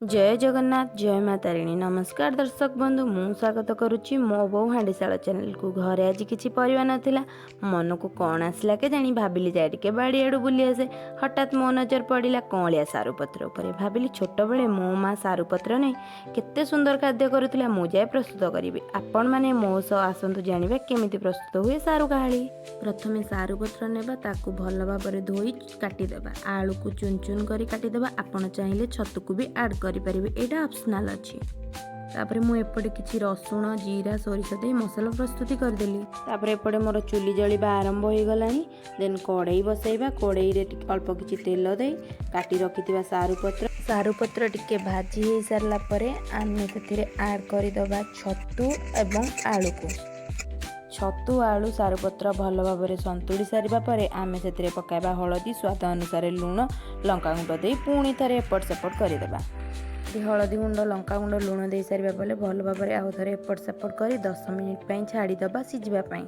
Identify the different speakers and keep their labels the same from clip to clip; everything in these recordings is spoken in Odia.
Speaker 1: ଜୟ ଜଗନ୍ନାଥ, ଜୟ ମା ତାରିଣୀ। ନମସ୍କାର ଦର୍ଶକ ବନ୍ଧୁ, ମୁଁ ସ୍ୱାଗତ କରୁଛି ମୋ ବୋଉ ହାଣ୍ଡିଶାଳ ଚ୍ୟାନେଲକୁ। ଘରେ ଆଜି କିଛି ପରିବା ନଥିଲା। ମନକୁ କ'ଣ ଆସିଲା କେଜାଣି, ଭାବିଲି ଯାଏ ଟିକେ ବାଡ଼ିଆଡ଼ୁ ବୁଲି ଆସେ। ହଠାତ୍ ମୋ ନଜର ପଡ଼ିଲା କଅଁଳିଆ ସାରୁପତ୍ର ଉପରେ। ଭାବିଲି ଛୋଟବେଳେ ମୋ ମା ସାରୁପତ୍ର ନେଇ କେତେ ସୁନ୍ଦର ଖାଦ୍ୟ କରୁଥିଲା, ମୁଁ ଯାଏ ପ୍ରସ୍ତୁତ କରିବି। ଆପଣମାନେ ମୋ ସହ ଆସନ୍ତୁ, ଜାଣିବେ କେମିତି ପ୍ରସ୍ତୁତ ହୁଏ ସାରୁ କାହାଳି। ପ୍ରଥମେ ସାରୁପତ୍ର ନେବା, ତାକୁ ଭଲ ଭାବରେ ଧୋଇ କାଟିଦେବା। ଆଳୁକୁ ଚୁନ ଚୁନ କରି କାଟିଦେବା। ଆପଣ ଚାହିଁଲେ ଛତୁକୁ ବି ଆଡ଼୍ କରିପାରିବେ, ଏଇଟା ଅପସନାଲ୍ ଅଛି। ତାପରେ ମୁଁ ଏପଟେ କିଛି ରସୁଣ, ଜିରା, ସୋରିଷ ଦେଇ ମସଲା ପ୍ରସ୍ତୁତି କରିଦେଲି। ତାପରେ ଏପଟେ ମୋର ଚୁଲି ଜଳିବା ଆରମ୍ଭ ହୋଇଗଲାଣି। ଦେନ୍ କଡ଼େଇ ବସେଇବା। କଡ଼େଇରେ ଟିକେ ଅଳ୍ପ କିଛି ତେଲ ଦେଇ କାଟି ରଖିଥିବା ସାରୁପତ୍ର ଟିକେ ଭାଜି ହେଇସାରିଲା ପରେ ଆମେ ସେଥିରେ ଆଡ଼୍ କରିଦେବା ଛତୁ ଏବଂ ଆଳୁକୁ। ଛତୁ, ଆଳୁ, ସାରୁପତ୍ର ଭଲ ଭାବରେ ସନ୍ତୁଳି ସାରିବା ପରେ ଆମେ ସେଥିରେ ପକାଇବା ହଳଦୀ, ସ୍ୱାଦ ଅନୁସାରେ ଲୁଣ, ଲଙ୍କାଗୁଣ୍ଡ ଦେଇ ପୁଣି ଥରେ ଏପଟ ସେପଟ କରିଦେବା। ହଳଦୀ ଗୁଣ୍ଡ, ଲଙ୍କାଗୁଣ୍ଡ, ଲୁଣ ଦେଇ ସାରିବା ପରେ ଭଲ ଭାବରେ ଆଉ ଥରେ ଏପଟ ସେପଟ କରି 10 ମିନିଟ୍ ପାଇଁ ଛାଡ଼ିଦେବା ସିଝିବା ପାଇଁ।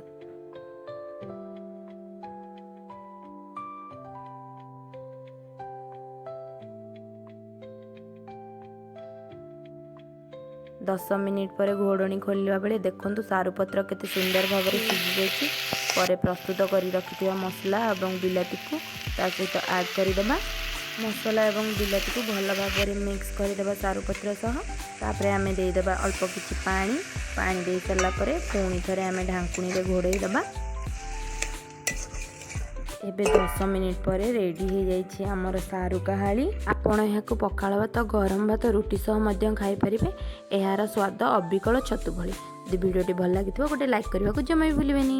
Speaker 1: 10 ମିନିଟ୍ ପରେ ଘୋଡ଼ଣୀ ଖୋଲିବା ବେଳେ ଦେଖନ୍ତୁ, ସାରୁପତ୍ର କେତେ ସୁନ୍ଦର ଭାବରେ ସିଝି ଯାଇଛି। ପରେ ପ୍ରସ୍ତୁତ କରି ରଖିଥିବା ମସଲା ଏବଂ ବିଲାତିକୁ ତା ସହିତ ଆଡ଼୍ କରିଦେବା। ମସଲା ଏବଂ ବିଲାତିକୁ ଭଲ ଭାବରେ ମିକ୍ସ କରିଦେବା ସାରୁପତ୍ର ସହ। ତାପରେ ଆମେ ଦେଇଦେବା ଅଳ୍ପ କିଛି ପାଣି। ପାଣି ଦେଇ ସାରିଲା ପରେ ପୁଣି ଥରେ ଆମେ ଢାଙ୍କୁଣୀରେ ଘୋଡ଼େଇ ଦେବା। ଏବେ 10 ମିନିଟ୍ ପରେ ରେଡ଼ି ହେଇଯାଇଛି ଆମର ସାରୁ କାହାଳି। ଆପଣ ଏହାକୁ ପଖାଳ ଭାତ, ଗରମ ଭାତ, ରୁଟି ସହ ମଧ୍ୟ ଖାଇପାରିବେ। ଏହାର ସ୍ୱାଦ ଅବିକଳ ଛତୁ ଭଳି। ଯଦି ଭିଡ଼ିଓଟି ଭଲ ଲାଗିଥିବ, ଗୋଟେ ଲାଇକ୍ କରିବାକୁ ଜମା ବି ଭୁଲିବେନି।